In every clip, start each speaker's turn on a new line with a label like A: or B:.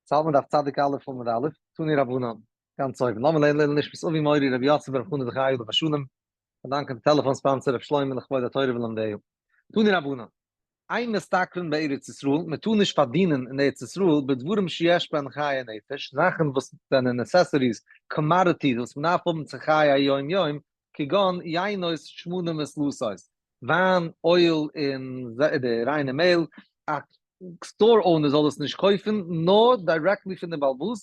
A: צייט מען דף צדיק א' עמוד א', תנו רבנן, גאנץ אויבן, לאמיר לערנען לעילוי נשמת אבי מורי רבי יוסף ברב חנא זכרי' עליו השלום, א דאנק די טעלעפאן sponsor ר' שלמה לכבוד התורה ולומדיה. תנו רבנן, אין משתכרין בארץ ישראל, מען טאר נישט פארדינען אין ארץ ישראל בדברים שיש בהן חיי נפש, זאכן וואס זענען necessities, commodities וואס מען דארף האבן צו חיי היום יום, כגון יינות שמנים וסלתות, וויין, אויל און די ריינע מעהל, א store owner זאל עס נישט קויפן נאר directly פון די בעל הבית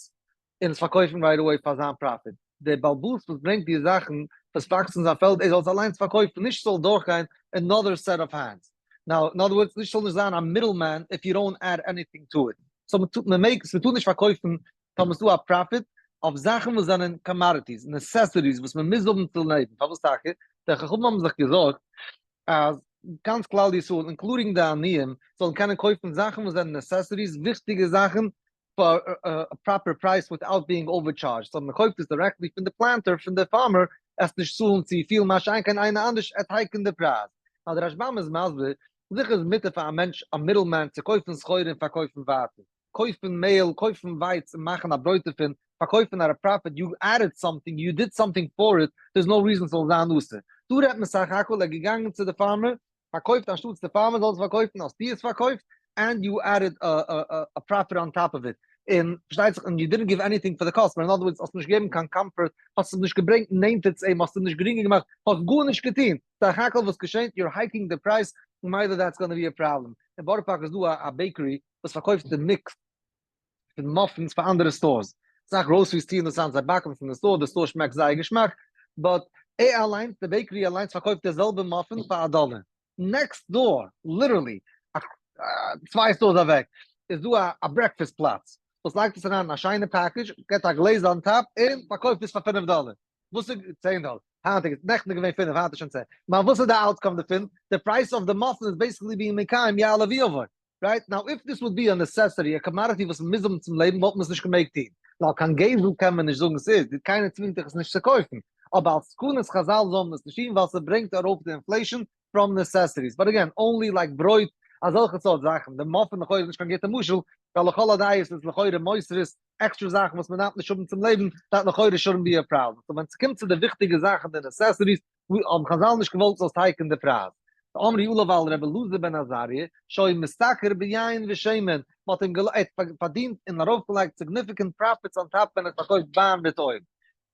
A: און עס פארקויפן right away פאר זיין profit, דער בעל הבית וואס ברענגט די זאכן וואס וואקסן אין זיין פעלד ער זאל עס אליינס פארקויפן נישט ס'זאל דורכגיין another set of hands, now in other words נישט ס'זאל נישט זיין א middle man if you don't add anything to it, so מ'טוט מ'מעג מ'טאר נישט פארקויפן טאמער ס'דא א profit אויף זאכן וואס זענען commodities, necessities וואס מ'מוז האבן צו לעבן, פארוואס טאקע? די חכמים האבן זיך געזארגט אז גאנץ כלל ישראל including די עניים זאלן קענען קויפן זאכן וואס זענען necessities, וויכטיגע זאכן, פאר א proper price without being overcharged, so מ'קויפט עס directly פון די planter, פון די farmer, עסט נישט צאלן צופיל מה שאין כן איינער אנדערש עט hike ן די פרייז. ווייל די רשב"ם איז מסביר, זיכער איז מותר פאר א מענטש א middle-man צו קויפן סחורה און פארקויפן ווייטער. קויפן מעהל, קויפן ווייץ און מאכן א ברויט דערפון, פארקויפן at a profit, you added something, you did something for it, there is no reason ס'זאל זיין אסור. דא רעדט מען סך הכל ער איז געגאנגען צו די farmer, פארקויפט אנשטאטס די farmer זאל עס פארקויפן האסטו עס פארקויפט, and you added a profit on top of it, און פארשטייט זיך און you didn't give anything for the customer, אין other words האסט נישט געגעבן קיין comfort, האסט אים נישט געברענגט נענטער צו אים, האסט אים נישט גרינגער געמאכט, האסט גארנישט געטון, סך הכל וואס געשענט you're hiking the price, ממילא that's gonna be a problem. אין בארא פארק איז דא א bakery וואס פארקויפט די mix פון muffins פאר אנדערע stores, אסאך groceries טוען דאס היינט, זיי באקן פון די store, די store שמעקט זייער געשמאק, but ער אליינס, די bakery אליינס פארקויפט די זעלבע muffin פאר א דאלער, next door, literally, צוויי stores אוועק, איז דא א breakfast פלאץ, וואס לייגט עס אריין אין א שיינע package, געבט א glaze on top, און פארקויפט עס פאר פינף דאלער, וואס איז, צען דאלער, היינט איז, נעכטן איז געווען פינף, היינט איז שוין צען, מיין וואס איז די outcome דערפון, די price of the muffin איז basically being מקיים יעלה ויבוא. right? Now if this would be a necessity, א commodity וואס מ'מוז האבן צום לעבן וואלט מען עס נישט געמעגט טון. ווייל קיין גזל קען מען נישט זאגן ס'איז, די קיינער צווינגט דיך עס נישט צו קויפן. אבער אלס תקנת חז"ל זאל מען עס נישט טון ווייל ס'ברענגט ארויף די inflation from necessities. But again, only like ברויט, אזעלכע סארט זאכן. די muffin לכאורה איז נישט קיין גוטע משל, ווייל לכל הדעות איז לכאורה מותרות, עקסטרע זאכן וואס מ'דארף נישט האבן צום לעבן, that לכאורה shouldn't be a problem. So ווען ס'קומט צו די וויכטיגע זאכן, די necessities, האבן חז"ל נישט געוואלט זאלסט hike ן די פרייז. ואמרו עליו על רבי אלעזר בן עזריה שהיה משתכר ביין ושמן, מען האט אים פארדינט און ארויפגעלייגט significant profits on top ווען ער האט פארקויפט וויין מיט אויל.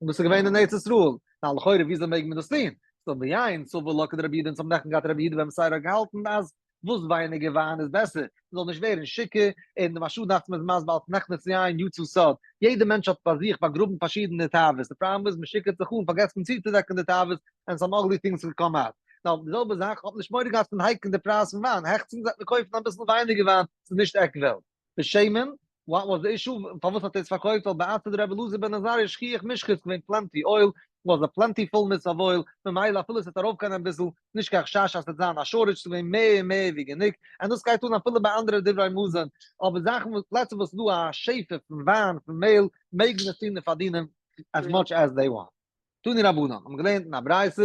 A: און דאס איז געווען אין ארץ ישראל. נא לכאורה וויאזוי מעג מען דאס טון? ס'דא ביין, סבר לה כדרבי יהודה אונז האבן נעכטן געהאט רבי יהודה בן בתירא האט געהאלטן אז וואס ווייניגער וויין איז בעסער, מ'זאל נישט ווערן שיכור, און די מהרש"א דאכט מיר איז מסביר אלס נכנס יין יצא סוד, יעדער מענטש האט ביי זיך באגראבן פארשידענע תאוות, די פראבלעם איז מ'שיכור'ט זיך אן פארגעסט מען צוצודעקן די תאוות, and some ugly things will come out. Now די זעלבע זאך, האט נישט מורא געהאט פון hike ן די פרייז פון וויין, העכסטענס וועט מען קויפן אביסל ווייניגער וויין, ס'איז נישט עק וועלט. ושמן, what was the issue, פארוואס האט ער עס פארקויפט, ווייל באתרא דרבי אלעזר בן עזריה שכיח משחא איז געווען plenty oil, was a plentifulness of oil, ממילא אפילו עס וועט ארויפגיין אביסל, נישט קיין חשש אז ס'וועט זיין א shortage, ס'איז געווען מער און מער ווי גענוג, און דאס גייט אן אפילו ביי אנדערע דברי מזון, אבער זאכן וואס פלעצער וואס איז דא א שפע פון וויין פון מעהל מעגן עס טון און פארדינען as much as they want. תנו רבנן, האבן געלערנט אין א ברייתא,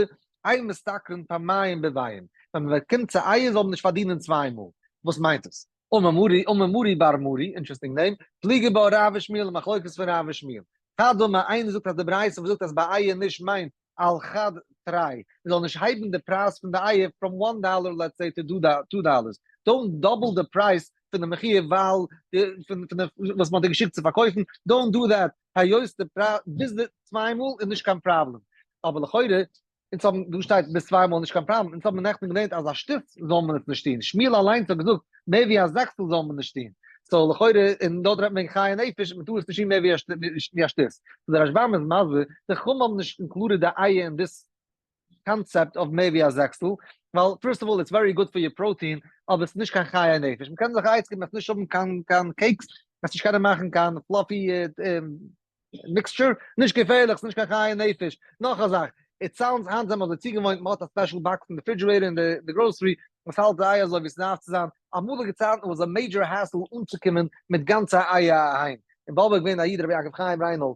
A: אין משתכרין פעמיים בביעים, ווען מען קומט צו אייער זאל מען נישט פארדינען צוויי מאל, וואס מיינט עס? אמר מרי, אמר מרי בר מרי, interesting name, פליגי בה רב ושמואל, א מחלוקת פון רב ושמואל. חד אמר, איינער זאגט אז די ברייתא וואס זאגט אז ביי אייער נישט מיינט על חד תרי, מען זאל נישט הייבן די פרייז פון די אייער from one dollar let's say to two dollars, don't double the price פון די מחיר ווייל פון די וואס מען האט דיר געשיקט צו פארקויפן, don't do that, היות די פרייז ביז די צוויי מאל איז נישט קיין פראבלעם, אבער לכאורה אונז האבן, דא שטייט ביז צוויי מאל נישט קיין פראבלעם, אונז האבן נעכטן געלערנט אז א שטות זאל מען עס נישט טון, שמואל אליינס האט געזאגט מער ווי א זעקסטל זאל מען נישט טון, so לכאורה, און דארט רעדט מען וועגן חיי נפש, מען טאר עס נישט טון מער ווי א שטות. So דער רשב"ם איז מסביר, די חכמים האבן נישט included די אייער אין this concept of מער ווי א זעקסטל, ווייל first of all it's very good for your protein, אבער עס איז נישט קיין חיי נפש, מען קען זיך א עצה געבן עס נישט האבן קיין קיין cakes, עס נישט קענען מאכן קיין fluffy mixture, נישט געפערליך, ס'נישט קיין חיי נפש. נאך א זאך, it sounds היינט זענען מיר אזוי צוגעוואוינט, מ'האט א special box אין די refrigerator אין די גראסערי, וואס האלט די אייער אזוי ווי ס'דארף צו זיין, אמאליגע צייטן was a major hassle אנצוקומען מיט גאנצע אייער אהיים. אין באבוב איז געווען א איד רבי יעקב חיים ריינהאלד,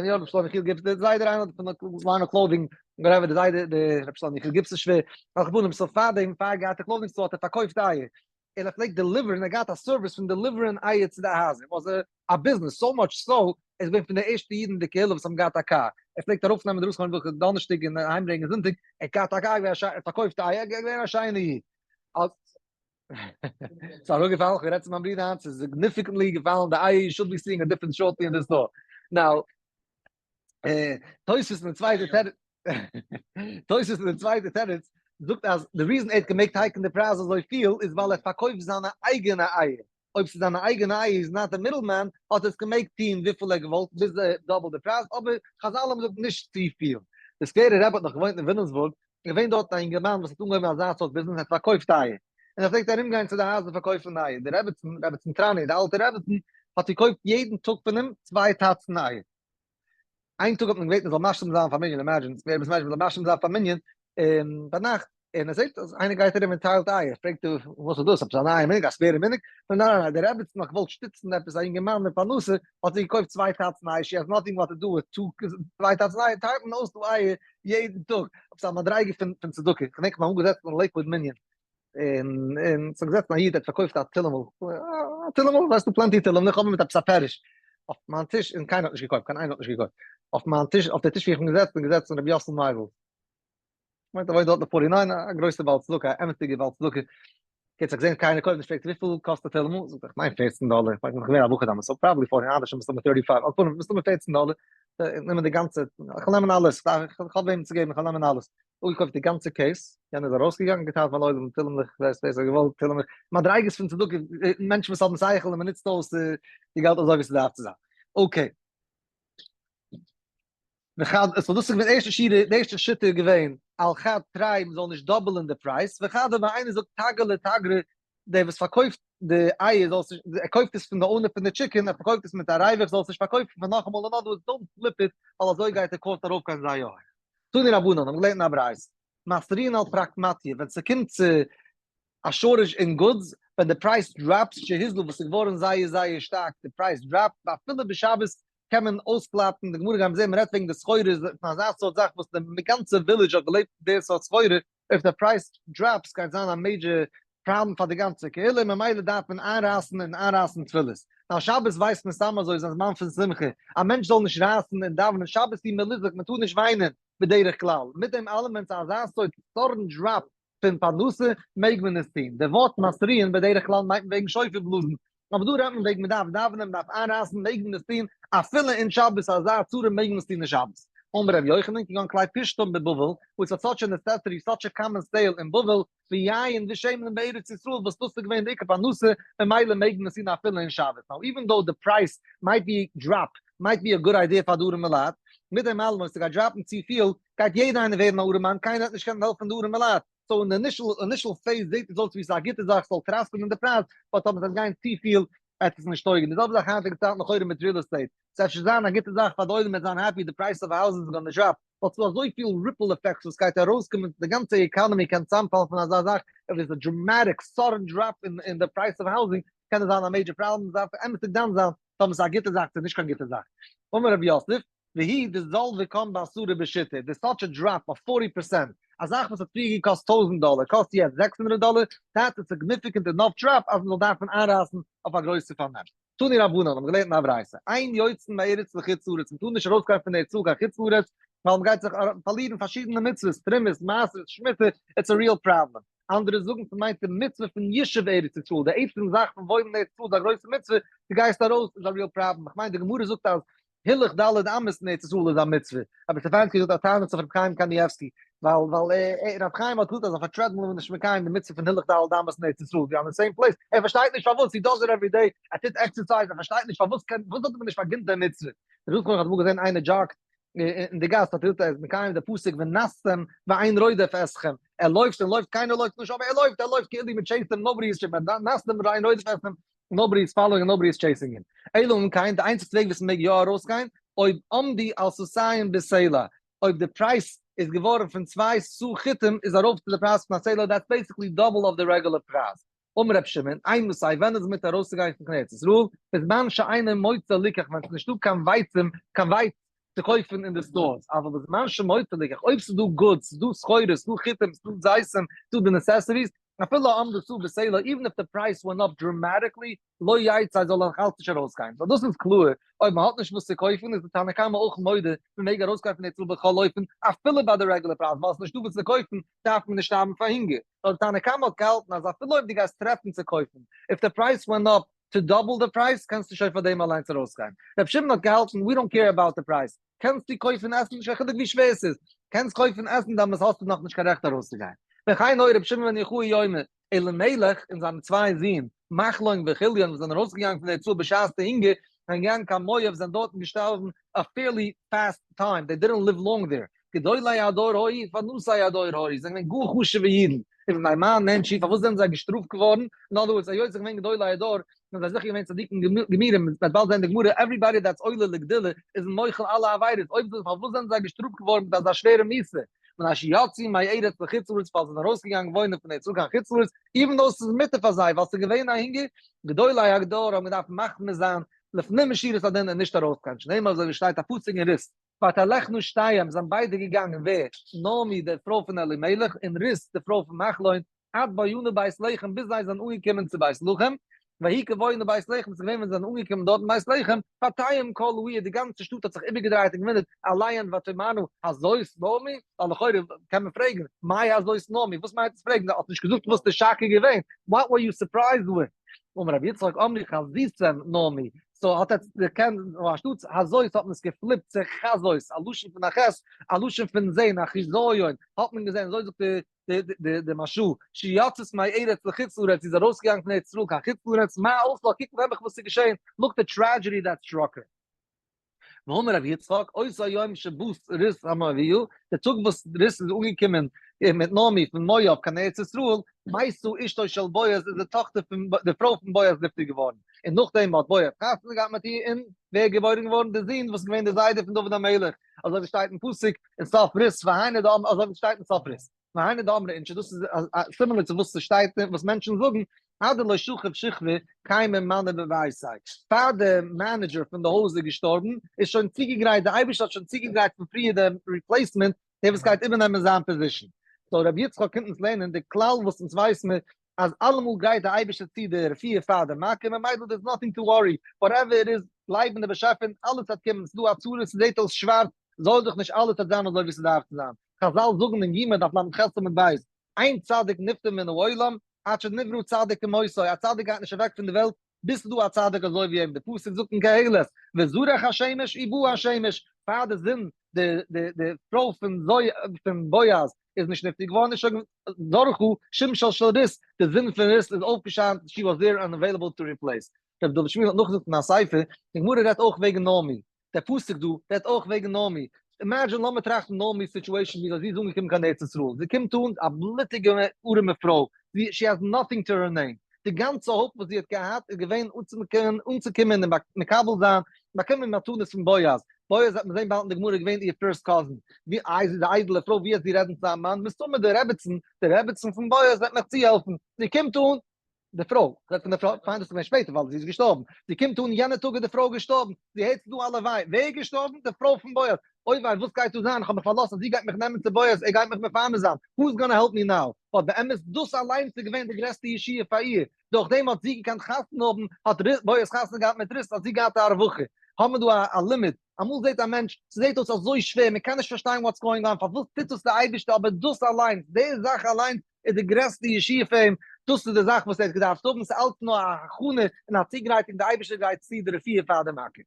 A: יא רבי שלמה יחיאל גיבס, די זיידע ריינהאלד פון ליינער clothing, whatever, די זיידע די רבי שלמה יחיאל גיבס'ס שווער, על כל פנים, so פאר דעם, פאר ער געהאט די clothing store האט ער פארקויפט אייער. און ער פלעגט deliver ן, ער האט געהאט א service פון deliver ן אייער צו די הייזער, was א ביזנעס, so much so, ער איז געווען פון די ערשטע אידן אין די קהילה וואס האבן געהאט א קאר, ער פלעגט ארויפנעמען די רוסן וועלכע דאנערשטאג און אהיימברענגען זונטאג, ער האט געהאט א קאר, ער האט פארקויפט אייער, ער איז געווען א שיינע איד. ס'איז אראפגעפאלן, כ'האב גערעדט צו מיין ברודער היינט, ס'איז significantly געפאלן די אייער, you should be seeing a difference shortly in the store. Now, תוספות אין די צווייטע תירוץ, תוספות אין די צווייטע תירוץ זאגט אז די reason ער האט געמעגט hike ן די פרייז אזוי פיל איז ווייל ער פארקויפט זיינע אייגענע אייער, אויב ס'איז זיינע אייגענע אייער איז not א middleman האט ער עס געמעגט טוהן וויפיל ער געוואלט ביז double די פרייז, אבער חזל האבן געזאגט נישט צופיל. די סקווערע רבי האט נאך געוואוינט אין וויליאמסבורג, איז געווען דארטן א אינגערמאן וואס האט אנגעהויבן אזא סארט ביזנעס ער האט פארקויפט אייער, און ער פלעגט ארום גיין צו די הייזער פארקויפן אייער, די רעבעצן, רעבעצן טראני, די אלטע רעבעצן, האט געקויפט יעדן טאג פון אים צוויי טאצן אייער. איין טאג האט מען געבעטן ער זאל משלים זיין פאר מנין, imagine, סקווער בית מדרש מ'זאל משלים זיין פאר מנין ביינאכט, און ער זעט אז איינער גייט ארום און טיילט אייער, פרעגט ער וואס איז דאס, עפעס א נייע מנהג, א סקווערע מנהג? ניין ניין ניין, די רעבעצן האט געוואלט שטיצן עפעס א אינגערמאן מיט פרנסה, האט זי געקויפט צוויי טאצן אייער, she has nothing what to do with two, צוויי טאצן אייער טיילט מען אויס דא אייער יעדן טאג, עפעס א מדריגה פון צדקה, כ'געדענק כ'בין אמאל געזעצן אין לעיקוואוד מנין, און און ס'האט געזעצן א איד ער האט פארקויפט א תהילים'ל, א תהילים'ל ווייסטו plenty תהילים, איך האב מיט עפעס א פירוש אויף מיין טיש און קיינער האט נישט געקויפט, קיין איינער האט נישט געקויפט, אויף מיין טיש, אויף די טיש ווי איך בין געזעצן איז געזעצן רבי יאסל מייזעלס, כ'מיין ער וואוינט דארט אין 49, א גרויסע בעל צדקה, א אמת'דיגע בעל צדקה, קיצור כ'האב געזען קיינער קויפט נישט, פרעגט וויפיל קאסט א תהילים'ל, זאגט ער כ'מיין 14 דאלער, כ'מיין כ'בין געווען א בחור דאמאלס, so probably 49, אדער שוין מסתמא 35, על כל פנים מסתמא 14 דאלער, נעמען די גאנצע, כ'וועל נעמען אלעס, כ'האב וועם צו געבן, כ'וועל נעמען אלעס. אפגעקויפט די גאנצע case, יענער איז ארויסגעגאנגען געטיילט פארן עולם תהילים'לעך, ווער עס האט געוואלט תהילים'לעך, מדריגות פון צדקה, מענטשן וואס האבן שכל און מען נוצט אויס די געלט אזוי ווי ס'דארף צו זיין. Okay. וכד, so דאס איז געווען ערשטע שיטה, די ערשטע שיטה איז געווען על חד תרי מען זאל נישט double ן די פרייז, וכד ווען איינער זאגט תגא לתגרא, דער וואס פארקויפט די אייער זאל עס נישט, ער קויפט עס פון די owner פון די chicken, ער פארקויפט עס מיט א ריווח זאל עס נישט פארקויפן פאר נאכאמאל, in other words don't flip it, ווייל אזוי גייט די cost ארויפגיין זייער הויך. תנו רבנן האבן געלערנט אין א ברייתא, מתרין על פרקמטיא, ווען ס'קומט צו א shortage אין goods, ווען די פרייז drops שהוזלו וואס איז געווארן זייער זייער שטארק, די פרייז drop ט, ואפילו בשבת קען מען אויסקלאפן, די גמרא גיימיר זען, מ'רעדט וועגן די סחורה, פון אזא סארט זאך וואס די גאנצע village האט געלעבט פון די סארט סחורה, אויב די פרייז drops גייט זיין א major פראבלעם פאר די גאנצע קהילה, ממילא דארף מען איינרייסן און איינרייסן תפילות. נאר שבת ווייסט מען סתם אזוי איז א זמן פון שמחה, א מענטש זאל נישט רייסן און דאווענען שבת ווי מליזק, מען טאר נישט וויינען בדרך כלל, מיט דעם אלעם ווען ס'איז אזא סארט sudden drop פון פרנסה מעג מען עס טון, די ווארט מתרין בדרך כלל מיינט מען וועגן שופר בלאזן, אבער דא רעדט מען וועגן מען דארף דאווענען, מען דארף איינרייסן מעג מען עס טון אפילו אין שבת, אזא צרה מעג מען עס טון אין שבת. אמר רבי יוחנן כגון כלי פשתן בבבל, וואס האט such a necessity, such a common sale אין בבל, ויין ושמן בארץ ישראל וואס דאס איז געווען די עיקר פרנסה, ממילא מעג מען עס טון אפילו אין שבת. Now even though די פרייז might be drop, might be a good idea פאר די ארימע לייט, מיט דעם אלעם אויב ס'גייט drop ן צופיל, גייט יעדער איינער ווערן א ארימאן, קיינער וועט נישט קענען העלפן די ארימע לייט. So אין די initial initial phase זעט עס אויס ווי ס'איז א גוטע זאך ס'זאל טראסקענען די פרייז, but אויב ס'וועט גיין צופיל וועט עס נישט טויגן. די זעלבע זאך היינטיגע צייטן לכאורה מיט real estate. ס'וועט אפשר זיין א גוטע זאך פאר די עולם וועט זיין happy די price of houses is gonna drop, ווייל ס'דא אזויפיל ripple effects וואס גייט ארויסקומען, די גאנצע economy קען צוזאמפאלן פון אזא זאך, אויב איז א dramatic sudden drop אין די price of housing קען עס זיין א major פראבלעם, מ'דארף אמת'דיג דן זיין טאמער ס'איז א גוטע זאך צו נישט קיין גוטע זאך. אמר רב יוסף, והיא דזל וקם בעשרה בשיתא, די such a drop of 40 percent, א זאך וואס האט פריער געקאסט 1000 דאלער קאסט יעצט 600 דאלער, that is significant enough drop אז מ'זאל דארפן איינרייסן אויף א גרויסע פארנעם. תנו רבנן האבן געלערנט אין א ברייתא, אין יוצאין מארץ לחוץ לארץ, מ'טאר נישט ארויסגיין פון ארץ ישראל קיין חוץ לארץ, ווייל מ'גייט זיך פארלירן פארשידענע מצוות, תרומות, מעשרות, שמיטה, it's a real problem. אנדערע זאגן ס'מיינט די מצוה פון ישוב ארץ ישראל, די עצם זאך פון וואוינען אין ארץ ישראל איז א גרויסע מצוה, דו גייסט ארויס איז א real problem, כ'מיין די גמרא זאגט אז הילוך ד' אמות אין ארץ ישראל איז א מצוה, אבער סטעפאנסקי זאגט א טענה צו רבי חיים קניבסקי, ווייל ווייל רבי חיים האט געזאגט אז אויף א treadmill איז מען נישט מקיים די מצוה פון הילוך ד' אמות אין ארץ ישראל, we are in same place, ער פארשטייט נישט פארוואס, he does it every day, ער טוט exercise, ער פארשטייט נישט פארוואס קען, וואס האט מען נישט פארגינט די מצוה? ר' יצחק האט אמאל געזען איינער jog ט אין די גאס, האט ער געזאגט ער איז מקיים די פסוק ונסתם ואין רודף אתכם, ער לויפט און לויפט קיינער לויפט נישט אבער ער לויפט, ער לויפט כאילו מען chase ט אים nobody is ונסתם ואין רודף אתכם, nobody is following און nobody is chasing him. אלא אם כן, די איינציגסטע וועג וואס מ'מעג יא ארויסגיין, אויב עמדו על סאתים בסלע, אויב די פרייז איז געווארן פון צוויי סאה חיטים איז ארויף צו די פרייז פון א סלע, that's basically double of די רעגולער פרייז. אמר רבי שמעון, אימתי, ווען איז מותר ארויסצוגיין פון ארץ ישראל? בזמן שאינו מותר ליקח, ווען ס'איז נישטא קיין ווייצן, קיין ווייץ צו קויפן אין די stores, אבל בזמן שמותר ליקח, אויב ס'איז דא goods, ס'איז דא סחורה, ס'איז דא חיטים, ס'איז דא זיתים, ס'איז דא די necessities, אפילו עמדה סאה בסלע, even if the price went up dramatically, לא יצא זאל ער נאכאלץ נישט ארויסגיין. So דאס איז קלאר, אויב מען האט נישט וואס צו קויפן איז די תנא קמא אויך מודה מען מעג ארויסגיין פון ארץ ישראל בכל אופן אפילו ביי די regular פרייז, ווייל עס איז נישטא וואס צו קויפן דארף מען נישט שטארבן פאר הונגער. נאר די תנא קמא האט געהאלטן אז אפילו אויב דו גייסט טרעפן צו קויפן, if the price went up to double the price, קענסטו שוין פאר דעם אליינס ארויסגיין. רבי שמעון האט געהאלטן we don't care about the price, קענסטו קויפן עסן, נישט קיין חילוק ווי שווער עס איז, קענסט קויפן עסן דאמאלס האסטו נאכנישט קיין רעכט ארויסצוגיין. וכן היה רבי שמעון בן יוחאי אומר, אלימלך און זיינע צוויי זין, מחלון וכליון, וואס זענען ארויסגעגאנגען פון ארץ ישראל בשעת די הונגער, זענען געגאנגען קיין מואב, זענען דארטן געשטארבן א fairly fast time, they didn't live long there. גדולי הדור היו, ופרנסי הדור היו, זענען געווען גאר חשוב'ע אידן, ובפני מה נענשו, פארוואס זענען זיי געשטראפט געווארן? אין other words, היות זיי זענען געווען גדולי הדור, זענען זיי זיכער געווען צדיקים גמורים, מען וועט באלד זען אין די גמרא, everybody that's עולה לגדולה איז מוחל אלע עבירות, אויב אזוי פארוואס זענען זיי געשטראפט געווארן מיט אזא שווערע מיתה? מפני שיצאו מארץ לחוץ לארץ, ווייל זיי זענען ארויסגעגאנגען וואוינען פון ארץ ישראל קיין חוץ לארץ, even though ס'איז מותר פאר זיי, ווייל ס'איז געווען א הונגער, גדולי הדור האבן געדארפט מחמיר זיין לפנים משורת הדין און נישט ארויסגיין, שנאמר אזוי ווי שטייט א פסוק אין רות, ותלכנה שתיהם, זענען ביידע געגאנגען, ווער? נעמי די פרוי פון אלימלך, און רות די פרוי פון מחלון, עד באנה בית לחם, ביז זיי זענען אנגעקומען צו בית לחם, ויהי כבואן בית לחם, ס'איז געווען ווען זיי זענען אנגעקומען דארט אין בית לחם, ותהי כל העיר, די גאנצע שטאט האט זיך איבערגעדרייט און געוואונדערט, עליהן ותאמרנה, הזאת נעמי? ווייל לכאורה קען מען פרעגן, מאי הזאת נעמי? וואס מיינט עס פרעגן? האט נישט געזאגט וואס די שאק איז געווען, what were you surprised with? אמר רבי יצחק אמרו חזיתם נעמי, so האט עטס דערקענט, אנשטאטס הזאת האט מען עס געפליפט צו חזות, א לשון פון א ח', א לשון פון זען, א חיזיון, האט מען געזען, אזוי זאגט די מהרש"א, שיצאת מארץ לחוץ לארץ, זי איז ארויסגעגאנגען פון ארץ ישראל קיין חוץ לארץ, מה עשתה לה, קוק נעבעך וואס איז געשען, look the tragedy that struck her. ואמר רבי יצחק, אותו היום שבאת רות המואביה, די טאג וואס רות איז אנגעקומען מיט נעמי פון מואב קיין ארץ ישראל, מתה אשתו של בועז איז די טאכטער פון די פרוי פון בועז נפטר געווארן, און נאכדעם האט בועז חתונה געהאט מיט איר און ווער איז געבוירן געווארן? די זון וואס איז געווען די זיידע פון דוד המלך, אזוי ווי שטייט אין פסוק אין סוף רות, והיינו דאמר, אזוי ווי שטייט אין סוף רות, והיינו דאמרי אינשי, דאס איז similar צו וואס ס'שטייט וואס מענטשן זאגן, עד דלא שכיב שכבא קיימא מנא בביתיה, פאר די manager פון די הויז איז געשטארבן, איז שוין צוגעגרייט, די אייבערשטער האט שוין צוגעגרייט פון פריער די replacement, דער וואס גייט איבערנעמען זיין position. So רבי יצחק קומט אונז לערנען די כלל וואס אונז ווייס מיר, אז אלעמאל גרייט די אייבערשטער צו די רפואה פאר די מכה, ממילא there is nothing to worry, whatever it is, גלייב אין די באשעפער און אלעס וועט קומען, ס'איז דא א צרה, ס'זעט אויס שווארץ, זארג דיך נישט אלעס וועט זיין אזוי ווי ס'דארף צו זיין. חזל זאגן אין יומא דף ל"ח עמוד ב', אין צדיק נפטר מן העולם עד שנברא צדיק כמותו, א צדיק גייט נישט אוועק פון די וועלט ביז ס'איז דא א צדיק אזוי ווי אים, די פסוק זאגט אין קהלת, וזרח השמש ובא השמש, פאר די זון, די די די פרוי פון זוי פון בועז איז נישט נפטר געווארן, איז שוין זרחה שמשו של רות, די זון פון רות איז אויפגעשיינט, she was there and available to replace. רבי דוד שמואל האט נאכגעזאגט אין א ספר, די גמרא רעדט אויך וועגן נעמי, דער פסוק דא רעדט אויך וועגן נעמי, imagine לאמיר טראכטן נעמי'ס situation וויאזוי זי איז אנגעקומען קיין ארץ ישראל, זי קומט אן א בלוטיגע ארימע פרוי, זי she has nothing to her name, די גאנצע hope וואס זי האט געהאט איז געווען אנצוקומען און מקבל זיין, באקומען מתנות פון בועז, בועז וועט מען זען באלד אין די גמרא איז געווען איר first cousin, ווי איי זי איז א איידעלע פרוי ווי וועט זי רעדן צו זיין מאן, מסתמא די רעבעצן, די רעבעצן פון בועז וועט מיך צוהעלפן, זי קומט אן, די פרוי, כ'רעד פון די פרוי, פיין דאס איז געווען שפעטער ווייל זי איז געשטארבן, זי קומט אן יענע טאג איז די פרוי געשטארבן, זי הערט ס'איז דא א לווי', ווער איז געשטארבן? די פרוי פון בועז, אוי וויי וואס גייט דא זיין, כ'האב מיך פארלאזט אז זי גייט מיך נעמען צו בועז, ער גייט מיך מפרנס זיין, who is gonna help me now? But באמת דאס אליינס איז געווען די גרעסטע ישועה פאר איר, דורך דעם האט זי געקענט חתונה האבן, האט בועז חתונה געהאט מיט רות, האט זי געהאט א רווחה. האבן מיר דא א לימוד, אמאל זעט א מענטש, ס'זעט אויס אזוי שווער, מ'קען נישט פארשטיין what's going on, פארוואס טוט דאס די אייבערשטער, אבער דאס אליינס, די זאך אליינס איז די גרעסטע ישועה פאר אים, דאס איז די זאך וואס ער האט געדארפט האבן, ס'איז אלץ נאר א הכנה און א צוגרייטונג, די אייבערשטער גרייט צו די רפואה פאר די מכה.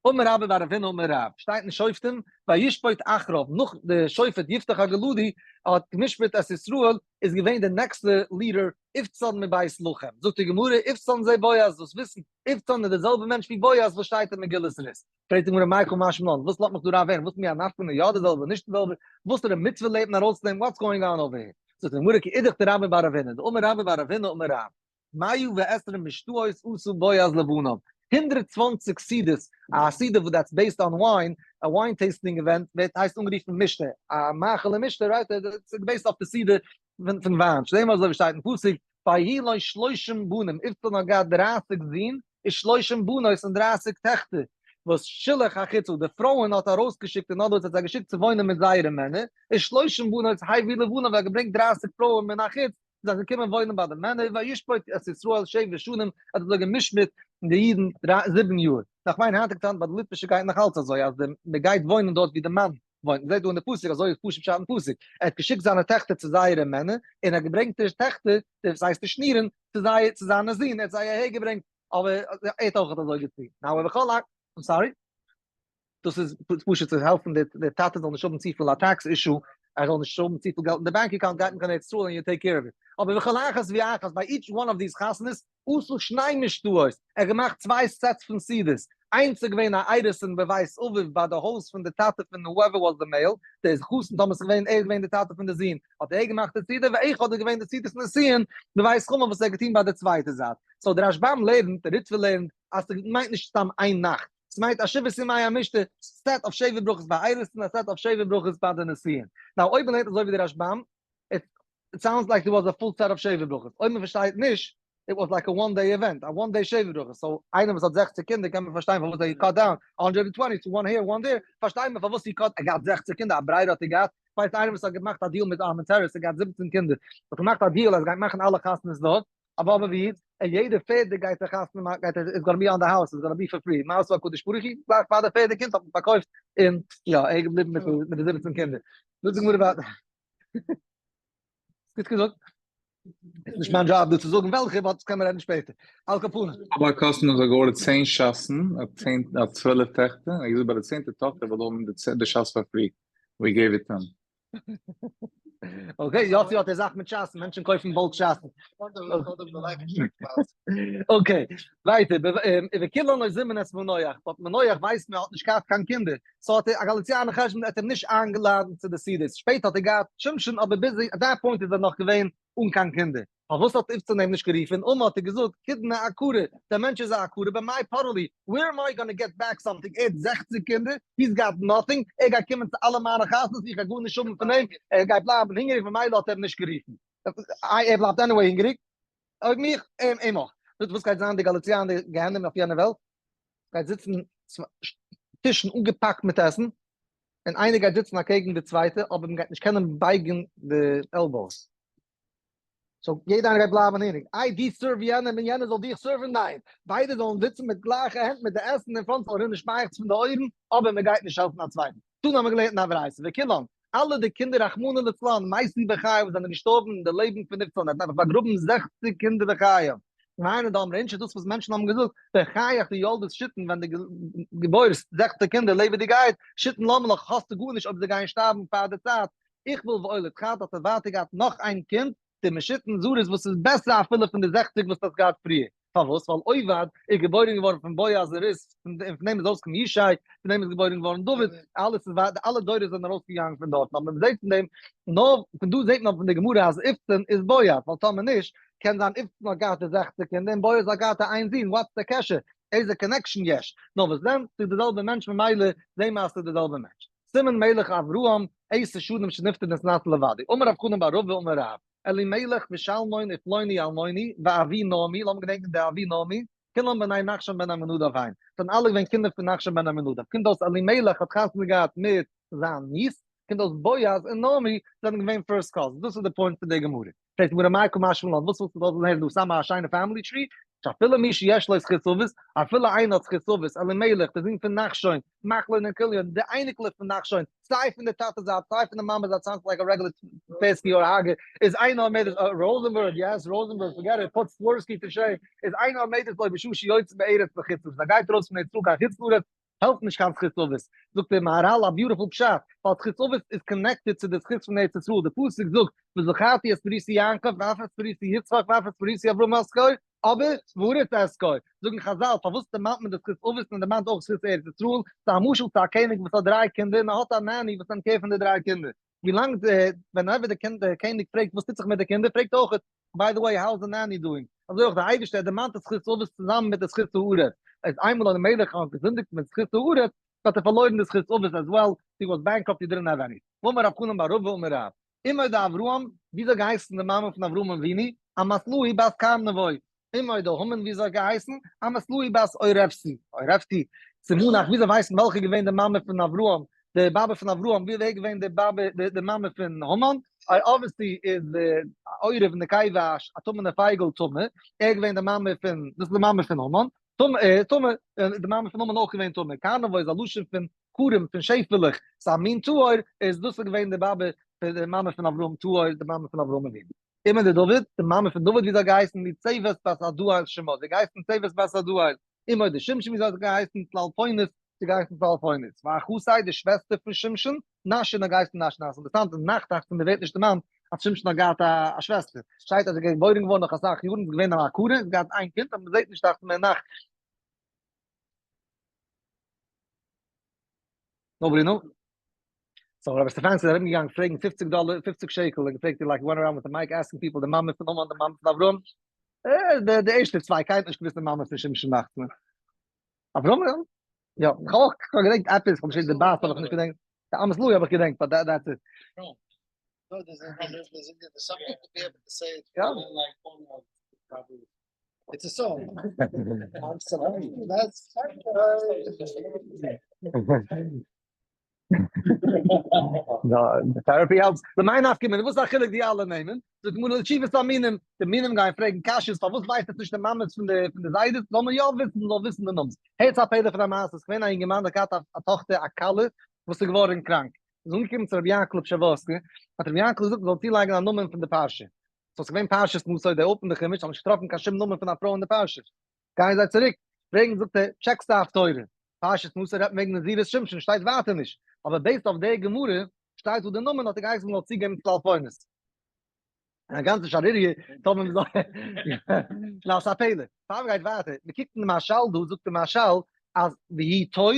A: אמר רבה בר רב הונא אמר רב, שטייט אין שופטים, וישפוט אחריו, נאך די שופט יפתח הגלעדי האט גע'משפט את ישראל, איז געווען די נעקסטע leader איבצן מבית לחם, זאגט די גמרא, איבצן זה בועז, זאלסט וויסן, איבצן איז די זעלבע מענטש ווי בועז וואס שטייט אין מגילת רות. פרעגט די גמרא מאי קא משמע לן, וואס לאזט מיך דא רב הערן, וואס מיר א נפקא מינה יא די זעלבע נישט די זעלבע, וואסערע מצוה לערנט מען ארויסנעמען, what's going on over here? זאגט די גמרא כי אידך דרבה בר רב הונא, דאמר רבה בר רב הונא אמר רב, מאה ועשרים משתאות עשה בועז לבניו, 120 סעודות, א סעודה וואס that's based on wine, א wine tasting event, ווערט הייסט אנגערופן משתה, א מאכל און משתה, right, it's based אויף די סעודה פון וויין, שנאמר אזוי ווי שטייט אין פסוק, ויהי לו שלושים בנים, איבצן האט געהאט 30 זין, ושלושים בנות און 30 טעכטער, וואס שילח החוצה, די פרויען האט ארויסגעשיקט אין other words האט זיי געשיקט צו וואוינען מיט זייערע מענער, ושלושים בנות הביא לבניו, ער האט געברענגט 30 פרויען מן החוץ. זיי זענען געקומען וואוינען ביי די מענער, וישפוט את ישראל שבע שנים, ער האט אזוי גע'משפט די אידן 7 יאר. נאך מיין היינטיגע צייטן ביי די ליטווישע גייט נאך אלץ אזוי אז די מען גייט וואוינען דארט ווי די מאן וואוינט, מען זעט דא אין די פסוק אזוי איז פשוט פשט אין פסוק, ער האט געשיקט זיינע טעכטער צו זייערע מענער, און ער האט געברענגט די טעכטער, דאס הייסט די שנירן, צו זייער צו זיינע זין, ער האט זיי אהער געברענגט, אבער ער האט אויך אזוי געטון. Now ובכל א, I'm sorry? דאס איז פשוט צו העלפן די טאטע זאל נישט האבן צופיל א tax issue, ער זאל נישט האבן צופיל געלט אין די bank account, גייט מען קיין ארץ ישראל און you take care of it. אבער וכל אחת ואחת ביי each one of these חתונות עשה שני משתאות, ער האט געמאכט צוויי sets פון סעודות, איינס איז געווען א אירוסין בבית אביו ביי די הויז פון די טאטע פון whoever was the male, די חתן טאמער ס'איז געווען ער איז געווען די טאטע פון די זון האט ער געמאכט די סעודה, ואחד איז געווען די סעודת נישואין בבית חמיו וואס ער האט געטון ביי די צווייטע זייט. So די רשב"ם לערנט, די ריטב"א לערנט, אז ס'מיינט נישט סתם איין נאכט, ס'מיינט א שבעת ימי המשתה set אויף שבע ברכות ביי אירוסין, א set אויף שבע ברכות ביי די נישואין. Now אויב מ'לערנט אזוי ווי די רשב"ם, it sounds like there was a full set of שבע ברכות. אויב מ'פארשטייט נישט, it was like a one day event, a one day שבע ברכות. So איינער וואס האט 60 קינדער קען מען פארשטיין פארוואס ער cut down 120 to one here, one there, פארשטייט מען פארוואס ער cut, ער געהאט 60 קינדער, א ברירה האט ער געהאט. ווייסט איינער וואס האט געמאכט א deal מיט ארמון טערעס, ער געהאט 17 קינדער, האט געמאכט א deal אז ער גייט מאכן אלע חתונות דארט, אבער ווי און יעדע פערדע גייט ער חתונה מאכן גייט ער איז gonna be on the house, איז gonna be for free, מה עשה הקדוש ברוך הוא, גלייך פאר די פערדע קינד האט מען פארקויפט און יא ער איז געבליבן מיט מיט די 17 קינדער. זאגט די גמרא ווייטער. גוט געזאגט. איז נישט מיין דזשאב דא צו זאגן וועלכע, but דאס קען מען רעדן שפעטער. על כל פנים.
B: אבער א cousin האט געארדערט 10 שאסן, א 12 טעכטער, ער האט געזאגט ביי די צענטע טאכטער וויל האבן די שאס פאר free, we gave it him.
A: Okay, יאסי האט די זאך מיט שאסן, מענטשן קויפן bulk שאסן. Okay, ווייטער, וכולן לא זימן את מנוח, but מנוח ווייסט מען האט נישט געהאט קיין קינדער, so האט ער א גאליציאנער חשבון, ער האט אים נישט איינגעלאדענט צו די סעודות, שפעטער האט ער געהאט שמשון, אבער ביז that point איז ער נאך געווען אן קיין קינדער. פארוואס האט איבצן אים נישט גערופן? אמר האט ער געזאגט, קודמא עקרה, דער מענטש איז א עקרה, במאי פרע לי, where am I gonna get back something, ער האט 60 קינדער, he's got nothing, ער גייט קומען צו אלע מיינע חתונות, איך גיי גארנישט האבן פון אים, ער גייט בלייבן הונגעריג, ממילא האט ער אים נישט גערופן. איי ער בלייבט anyway הונגעריג? אויב מיך, אים אים אויך. זאגט וואס גייט זיין די גאליציאנער די גיהנום אויף יענע וועלט? גייט זיצן טישן אנגעפאקט מיט עסן, און איינער גייט זיצן אקעגן די צווייטע, אבער מען גייט נישט קענען בייגן די elbows. So יעדער איינער גייט בלייבן הונגעריג. איי דו serve יענעם און יענער זאל דיך serve ן? ניין! ביידע זאלן זיצן מיט גלייכע הענט מיט די עסן אין front, זאל רינען שפייעכץ פון די אויערן, אבער מען גייט נישט העלפן א צווייטן. דאן האבן מיר געלערנט אין א ברייתא, וכולן, אלע די קינדער רחמנא לצלן, מתו בחייו וואס זענען געשטארבן אין די לעבן פון איבצן, ער האט נעבעך באגראבן 60 קינדער בחייו. והיינו דאמרי אינשי, דאס וואס מענטשן האבן געזאגט, בחייך דילדת שיתין, ווען דו געבוירסט 60 קינדער לעבעדיגעהייט, שיתין למה לך, האסטו גארנישט אויב זיי גייען שטארבן פאר די צייט. איך וויל ואוליד חד האט ער ווייטער געהאט נאך איין קינד, די משיתין זריז וואס איז בעסער אפילו פון די 60 וואס האסט געהאט פריער. פארוואס? ווייל עובד איז געבוירן געווארן פון בועז און רות, און פון דעם איז אויסגעקומען ישי, פון דעם איז געבוירן געווארן דוד, אלעס איז ווייטער, אלע דורות זענען ארויסגעגאנגען פון דארטן, אבער מען זעט פון דעם, נאר פון דא זעט מען פון די גמרא אז איבצן איז בועז, ווייל טאמער נישט, קען זיין איבצן האט געהאט די 60 קינדער און בועז האט געהאט א איין זון, what's די קשר? איזה connection יש? נאר וואס דען? ס'איז די זעלבע מענטש ממילא זעהן מיר אז ס'איז די זעלבע מענטש. סימן מלך אברהם, עשר שנים שנפטר נתנצל לבדו. אמר רב חנן בר רבא אמר רב, אלימלך ושלמון ופלוני אלמוני ואבי נעמי, לאמיר געדענקען די אבי נעמי, כולם בני נחשון בן עמינדב הן, זענען אלע געווען קינדער פון נחשון בן עמינדב, קומט אויס אלימלך האט חתונה געהאט מיט זיין niece, קומט אויס בועז און נעמי זענען געווען first cousins, דאס איז די point פון די גמרא. פרעגט די גמרא מאי קא משמע לן, וואס ווילסטו דארט הערן דא סתם א שיינע family tree? שאפילו מי שיש לו זכות אבות, אפילו איינער האט זכות אבות, אלימלך, דער זון פון נחשון, מחלון און כליון, די אייניקלעך פון נחשון, סיי פון די טאטע זייט, סיי פון די מאמע זייט, sounds like a regular פערסקי or האגער, איז אינו עומדת, ראזענבערג, yes, ראזענבערג, forget it, put סווארסקי to shame, איז אינו עומדת לו בשעה שיוצא מארץ לחוץ לארץ, ער גייט ארויס פון ארץ ישראל קיין חוץ לארץ, העלפט נישט קיין זכות אבות, זאגט דער מהר"ל א beautiful פשט, ווייל זכות אבות איז connected צו די זכות פון ארץ ישראל, די פסוק זאגט וזכרתי את בריתי יעקב ואף את בריתי יצחק ואף את בריתי אברהם אזכור, אבער והארץ אזכור, זאגן חז"ל פארוואס דערמאנט מען די זכות אבות און דערמאנט אויך זכות ארץ ישראל, ס'איז א משל צו א קעניג וואס האט דריי קינדער און ער האט א nanny וואס נעמט care פון די דריי קינדער, ווילאנג די whenever די קינד די קעניג פרעגט וואס טוט זיך מיט די קינדער פרעגט ער אויך by the way how is the nanny doing, אזוי אויך די אייבערשטער דערמאנט די זכות אבות צוזאמען מיט די זכות הארץ, אז איינמאל אלימלך האט געזינדיגט מיט זכות הארץ האט ער פארלוירן די זכות אבות as well, he was bankrupt he didn't have any. ואמר רב חנן בר רבא אמר רב, אמו דאברהם, וויאזוי געהייסן די מאמע פון אברהם אבינו? אמתלאי בת קרנבוי. אמו דהמן וויאזוי געהייסן? אמתלאי בת עורבתי. עורבתי. סימנך, וויאזוי ווייסט מען וועלכע איז געווען די מאמע פון אברהם? די באבע פון אברהם, ווי ווער איז געווען די באבע די מאמע פון המן? Obviously איז די עורב און די נקבה א טמא'נע פייגל טמא, ער איז געווען די מאמע פון, דאס איז די מאמע פון המן, טמא, טמא, די מאמע פון המן אויך געווען טמא, קרנבו איז א לשון פון כרים, פון שעפעלעך, ס'איז א מין טהור, איז דאס איז געווען די באבע פון די מאמע פון אברהם טהור, די מאמע פון אברהם אבינו. אמה דדוד, די מאמע פון דוד ווי זי האט געהייסן, ניצבת בת עדאל שמה, זי האט געהייסן ניצבת בת עדאל, אמו דשמשון ווי זי האט געהייסן, צלפונית, זי האט געהייסן צלפונית, ואחותו די שוועסטער פון שמשון, נשין האט געהייסן נשין, אז אינטערעסאנט אין נאכט דאכט זיך מיר ווערט נישט דערמאנט אז שמשון האט געהאט א שוועסטער, שטייט אז זי איז געבוירן געווארן נאך אסאך יארן, איז געווען אן עקרה, האט געהאט איין קינד, אבער מען זעט נישט דאכט זיך מיר אין נאכט. Nobody know? So רבי סטעפאנסקי איז ארום געגאנגען פרעגן פופציג דאלער, פופציג שקל, ער געפרעגט like went around with the mic asking people די מאמע פון המן, די מאמע פון אברהם, די די ערשטע צוויי קיינער האט נישט געוואוסט די מאמע פון שמשון דאכט מיר. אברהם? יא, איך האב אויך געדענקט עפעס, איך האב נישט די בת האב איך נישט געדענקט, די אמת לוי האב איך געדענקט, but that's it.
C: It's a song. I'm sorry, that's.
A: Therapy helps. למאי נפקא מינה, וואס איז א חילוק די אלע נעמען? זאגט די גמרא לתשובת המינים, די מינים גייען פרעגן קשיות, פארוואס ווייסט עטס נישט די מאמעס פון די פון די זיידעס? זאל מען יא וויסן, מען זאל וויסן די נאמען. הערטס א פלא פון א מעשה, עס איז געווען א אינגערמאן האט געהאט א טאכטער א כלה וואס איז געווארן קראנק, איז אנגעקומען צו רבי יענקל פשעווארסקער, האט רבי יענקל געזאגט מען זאל צולייגן א נאמען פון די פרשה. סאו ס'איז געווען פרשת נשא, they open די חומש, האבן נישט געטראפן קיין שום נאמען פון א פרוי אין די פרשה. גייען זיי צוריק פרעגן זאגט ער טשעקסט די הפטורה, פרשת נשא רעדט מען וועגן נזירות שמשון שטייט ווייטער נישט, אבער based אויף די גמרא שטייט דא די נאמען האט ער געהייסן מ'זאל צוגעבן צלפונית. א גאנצע שערוריה טאמער מ'זאל נאר ס'איז א פלא. פאר מ'גייט ווייטער, מ'קוקט אין די מהרשל דא זאגט די מהרשל אז ויהי טוב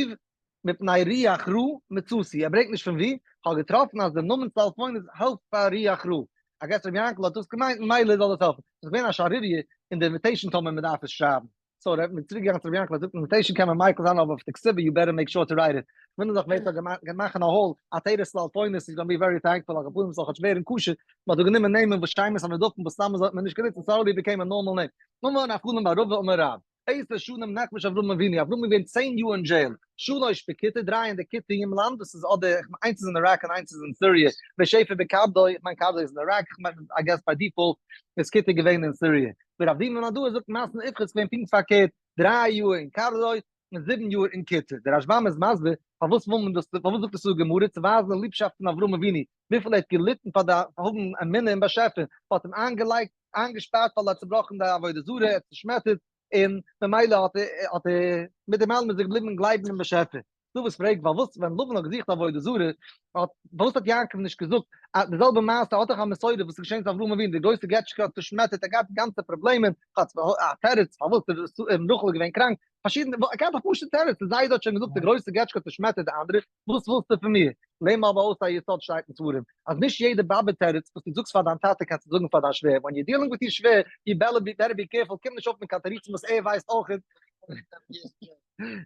A: מפני רוח רעה מצאתי, ער ברענגט נישט פון וואו, כ'האב געטראפן אז די נאמען צלפונית העלפט פאר רוח רעה, I guess רבי יענקל האט דאס געמיינט ממילא זאל עס העלפן, ס'איז געווען א שערוריה אין די invitation טאמער מ'דארף עס שרייבן, so ר' מ'איז צוריק געגאנגען צו רבי יענקל האט געזאגט invitation קען מען מיקל זיין אבער אויף די כתובה you better make sure to write it, כ'ווינדער זיך ווער ס'האט געמאכט מאכן א hall עטרת צלפונית is gonna be very thankful על כל פנים ס'זאל כאטש ווערן כשר, מ'האט דא גענומען נעמען וואס שמות הנרדפים וואס סתם אזוי האט מען נישט גענוצט און suddenly became a normal name. אמר רב חנן בר רבא אמר רב. עשר שנים נכבש אברהם אבינו, אברהם איז געווען 10 יאר אין jail, שלש בכותי, דריי אין די כותים לאנד, דאס איז אדער, איך מיין איינס איז אין איראק און איינס איז אין סיריע, ושבע בכרדו, איך מיין כרדו איז אין איראק, איך מיין I guess by default איז כותי געווען אין סיריע. ורב דימי בן אדא זאגט מתן איפכא איז געווען פונקט פארקערט, דריי יאר אין כרדו און זיבן יאר אין כותי. דער רשבם איז מסביר פארוואס וויל מען דאס, פארוואס זאגט עס דא גמרא, צו ווייזן די ליבשאפט פון אברהם אבינו, וויפיל ער האט געליטן פאר די פאר האבן אמונה אין באשעפער, מ'האט אים איינגעלייגט, איינגעשפארט ווייל ער האט צובראכן די עבודה זרה, ער האט צושמעטערט, און ממילא האט ער האט ער מיט דעם אלעם איז ער געבליבן גלייבן אין באשעפער. דא וואס פרעגט פארוואס ווען לבן האט געזוכט עבודה זרה האט פארוואס האט יעקב נישט געזאגט אז די זעלבע מעשה האט דאך א מסורה וואס איז געשען צו אברהם אבינו די גרויסע געטשקע האט צושמעטערט ער געהאט גאנצע פראבלעמען האט א תירוץ פארוואס רחל איז געווען קראנק פארשידענע ער געהאט א פשוטע תירוץ די זיידע האט שוין געזאגט די גרויסע געטשקע האט צושמעטערט די אנדערע וואס ווילסטו פון מיר? לערן מיר אבער אויס א יסוד שטייט אין ספרים אז נישט יעדע באבע תירוץ וואס דו זאגסט פאר דיין טאטע קענסטו זאגן פאר דיין שווער, when you dealing with your שווער you better be careful קום נישט אויף מיט קיין תירוצים וואס ער ווייסט אויך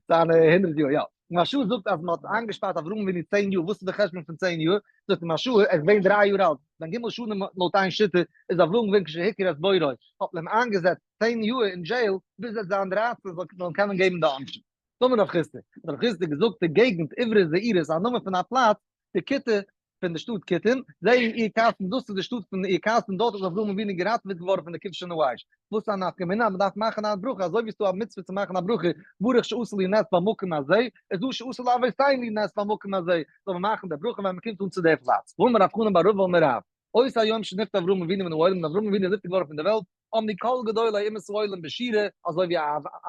A: זיינע הונדרעט יאר יא. מהרש"א זאגט אז מען האט איינגעשפארט אברהם אבינו צען יאר, וואס איז די חשבון פון צען יאר? זאגט מהרש"א ער איז געווען דריי יאר אלט, בן ג' שנים לויט איין שיטה איז אברהם געווען כשהכיר את בוראו, האט מען אים איינגעזעצט צען יאר אין jail ביז ער וועט זיין דרייצן זאל מען אים קענען געבן די עונשין. אמר רב חסדא, האט רב חסדא געזאגט די געגנט עברית זעירא איז א נאמען פון א פלאץ, די כותי פון די שטאט כותים, זהו אור כשדים, דאס איז די שטאט פון אור כשדים, דארט איז אברהם אבינו געראטעוועט געווארן פון די כבשן האש. וואס איז א נפקא מינה אז מען דארף מאכן א ברכה, אזוי ווי עס איז דא א מצוה צו מאכן א ברכה, ברוך שעשה לי נס במקום הזה, איז דא שעשה לאבותינו נס במקום הזה, זאל מען מאכן די ברכה ווען מען קומט אן צו די פלאץ. ואמר רב חנן בר רבא אמר רב, אותו היום שנפטר אברהם אבינו מן העולם, ווען אברהם אבינו איז נפטר געווארן פון די וועלט, אמרו כל גדולי אומות העולם בשירה, אזוי ווי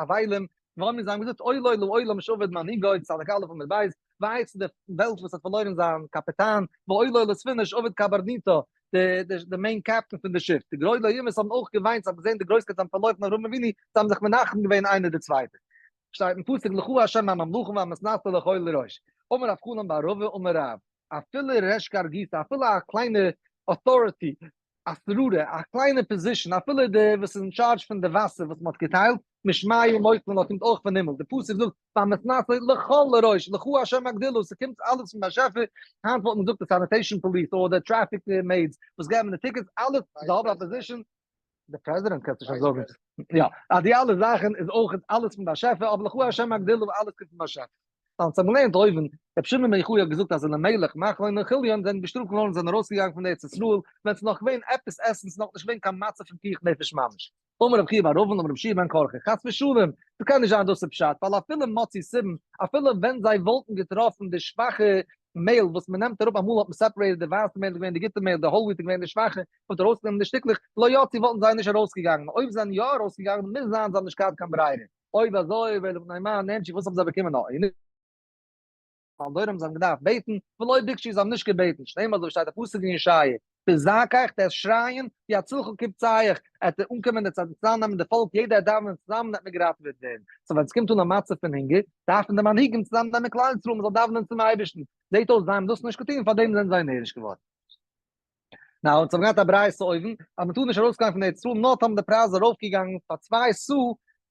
A: אבלים, ואמרו זיי האבן געזאגט אוי לו לעולם שאבד מנהיגו, צדיק א' עמוד ב', וויי צו די וועלט וואס האט פארלוירן זיין קאפיטאן, ואוי לו לספינה שאבד קברניטה, די main captain פון די שיף, די גדולי אומות האבן אויך געוויינט, זיי האבן געזען די גרויסקייט זיי האבן פארלוירן אברהם אבינו, זיי האבן זיך מנחם געווען איינער די צווייטע. שטייט אין פסוק לך ה' הממלכה והמתנשא לכל לראש. אמר רב חנן בר רבא אמר רב, אפילו ריש גרגותא, אפילו א קליינע authority, א שררה, א קליינע position, אפילו די וואס איז אין טשארדזש פון די וואסער וואס מען האט געטיילט, משמיא נותנין לה, קומט אויך פון הימל, די פסוק זאגט, והמתנשא לכל לראש, לך השם הגדולה, ס'קומט אלעס פון באשעפער, היינט וואלט מען געזאגט די sanitation police, אדער די traffic maids וואס געבן די tickets, אלעס, זיי האבן א position, די פרעזידענט קענסטו שוין זאגן, יא, אז די אלע זאכן איז אויך אלעס פון באשעפער, אבער לך השם הגדולה, אלעס קומט פון באשעפער. ווייל אונז האבן געלערנט אויבן, רבי שמעון בן יוחאי האט געזאגט אז אלימלך, מחלון און כליון זענען געשטראפט געווארן און זענען ארויסגעגאנגען פון ארץ ישראל ווען ס'איז נאך געווען עפעס עסן, ס'איז נאכנישט געווען קיין מצב פון פיקוח נפש ממש. אמר רבי חייא בר אבין אמר רבי יהושע בן קרחה, חס ושלום, ס'קען נישט זיין דאס איז פשט, ווייל אפילו מצאו סובין, אפילו ווען זיי וואלטן געטראפן די שוואכע מעהל וואס מ'נעמט אראפ, אמאל האט מען separated די ווייסע מעהל איז געווען די גוטע מעהל, די whole wheat איז געווען די שוואכע, מ'האט ארויסגענומען די שטיקלעך, לא יצאו וואלטן זיי נישט ארויסגעגאנגען, אויב זיי זענען יא ארויסגעגאנגען מוז זיין זיי האבן נישט געהאט קיין ברירה, אויב אזוי ואלא מפני מה נענשו וואס האבן זיי באקומען א עונש? ווייל דורם זיי האבן געדארפט בעטן, ולא ביקשו זיי האבן נישט געבעטן, שנאמר אזוי שטייט א פסוק אין ישעיה, בזעקך דו וועסט שרייען, ויצילך קבציך, עט אנקומען די צייט צוזאמנעמען די פאלק יעדער עט דאווענען צוזאמען עט מען געראטעוועט ווערן, so ווען עס קומט אן א מצב פון הונגער, דארפן די מנהיגים צוזאמנעמען כלל ישראל מען זאל דאווענען צום אייבערשטן, זעט אויס זיי האבן דאס נישט געטון פארדעם זענען זיי נענש געווארן. נאר אונז האבן געהאט א ברייתא אויבן אז מען טאר נישט ארויסגיין פון ארץ ישראל נאר טאמער די פרייז איז ארויפגעגאנגען פאר 2 סאה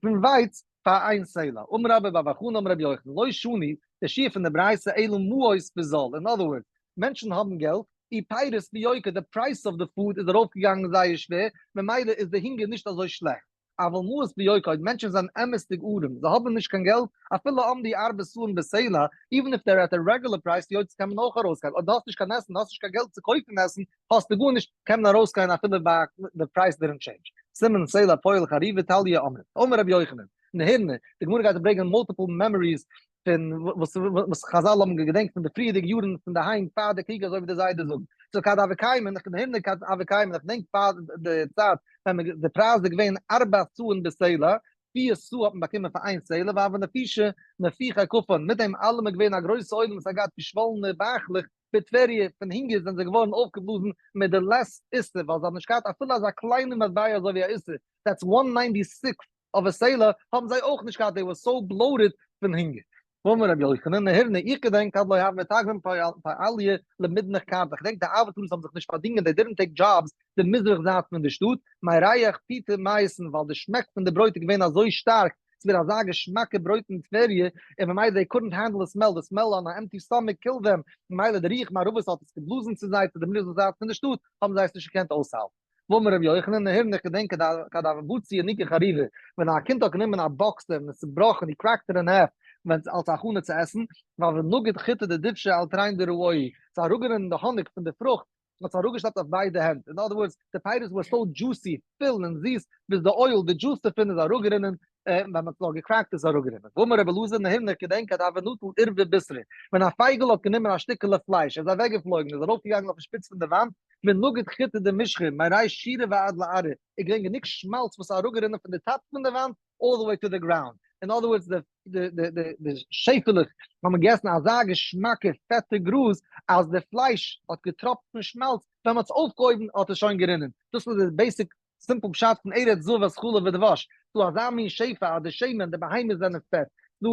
A: פון ווייץ פאר 1 סלע. אמר רבה בר בר חנה אמר רבי יוחנן לא שנו, די שיעור פון די ברייתא אלא מעות בזול, אין other words, מענטשן האבן געלט, ופירות ביוקר, די price of the food איז ארויפגעגאנגען זייער שווער, ממילא איז די הונגער נישט אזוי שלעכט. אבל מעות ביוקר, אויב מענטשן זענען אמת'דיג ארעם, זיי האבן נישט קיין געלט, אפילו עמדו ארבע סאין בסלע, even if they're at a regular price, יוצאין קען מען אויך ארויסגיין, אויב דו האסט נישט קיין עסן, האסט נישט קיין געלט צו קויפן עסן, האסטו גארנישט, קען מען ארויסגיין אפילו ביי די price didn't change. סימן סלע פועל חריבה תליא אמרת. אמר רבי יוחנן, נהירנא, די גמרא גייט ברענגען multiple memories פון וואס וואס חזל האבן געדענקט פון די פריערדיגע יארן פון די היים פאר די קריג אזוי ווי די זיידע זאגט. so כד הוה קיימין, איך נהירנא כד הוה קיימין, איך געדענק פאר די צייט ווען די פרייז איז געווען 4 סאין בסלע, 4 סאה האט מען באקומען פאר 1 סלע, והוו נפישי נפיחי כפן, מיט דעם אלעם איז געווען א גרויסע עולם וואס האט געהאט געשוואלענע בייכלעך בטבריה, פון הונגער זענען זיי געווארן אויפגעבלאזן מיט די לית איסר, ווייל זיי האבן נישט געהאט אפילו אזא קליינע מטבע אזוי ווי א איסר, that's one ninety six of a סלע, האבן זיי אויך נישט געהאט, they were so bloated פון הונגער. ואמר רבי יוחנן, נהירנא, איך געדענק כד לא הוו מתגרין פועליא למדנך קרתא, איך געדענק די ארבעטארס האבן זיך נישט פארדינגען, they didn't take jobs די מזרח זייט פון די שטאט, מריח פיתא מאיסן, ווייל די שמעק פון די ברויט איז געווען אזוי שטארק, ס'איז געווען אזא געשמאקע ברויט אין טבריה, און ממילא they couldn't handle the smell, the smell on a empty stomach killed them, ממילא די רוח מערבית האט עס געבלאזן צו זיי צו די מזרח זייט פון די שטאט, האבן זיי עס נישט געקענט אויסהאלטן. ואמר רבי יוחנן, נהירנא, איך געדענק כד הוה בצי ינוקא חריבא, ווען א קינד האט גענומען א באקסער און עס צובראכן, he cracked it in half, ווען אלס א הכנה צו עסן, והוה נגיד חיטי דדובשא על תרין דרעוהי, ס'איז אראפגערינען די האניג פון די פרוכט, האט עס אראפגעשלעפט אויף ביידע הענט, אין other words, די פירות were so juicy, פיל און זיס, ביז די oil, די דזשוס דערפון איז אראפגערינען, ווען מען האט עס נאר גע crackט איז עס אראפגערינען. ואמר רבי אלעזר נהירנא, איך געדענק כד הוה נטיל עורבא בישרא, ווען א פייגל האט גענומען א שטיקעלע פלייש, ער איז אוועקגעפלויגן, איז ארויפגעגאנגען אויפן שפיץ פון די וואנט, ונגיד חיטי דמשחא, מריש שורא ועד לארעא, איז געווען גענוג שמאלץ וואס איז אראפגערינען פון די top פון די וואנט, all the way to the ground. In other words, די שעפעלעך האבן געגעסן אזא געשמאקע פעטע גראז, אז די פלייש האט געטראפט פון שמאלץ, ווען מ'האט עס אויפגעהויבן האט עס שוין גערינען. דאס איז די basic simple פשט פון ארץ זבת חלב ודבש. ס'דא אזא מין שפע אז די שמן, די בהמות זענען פעט. ס'דא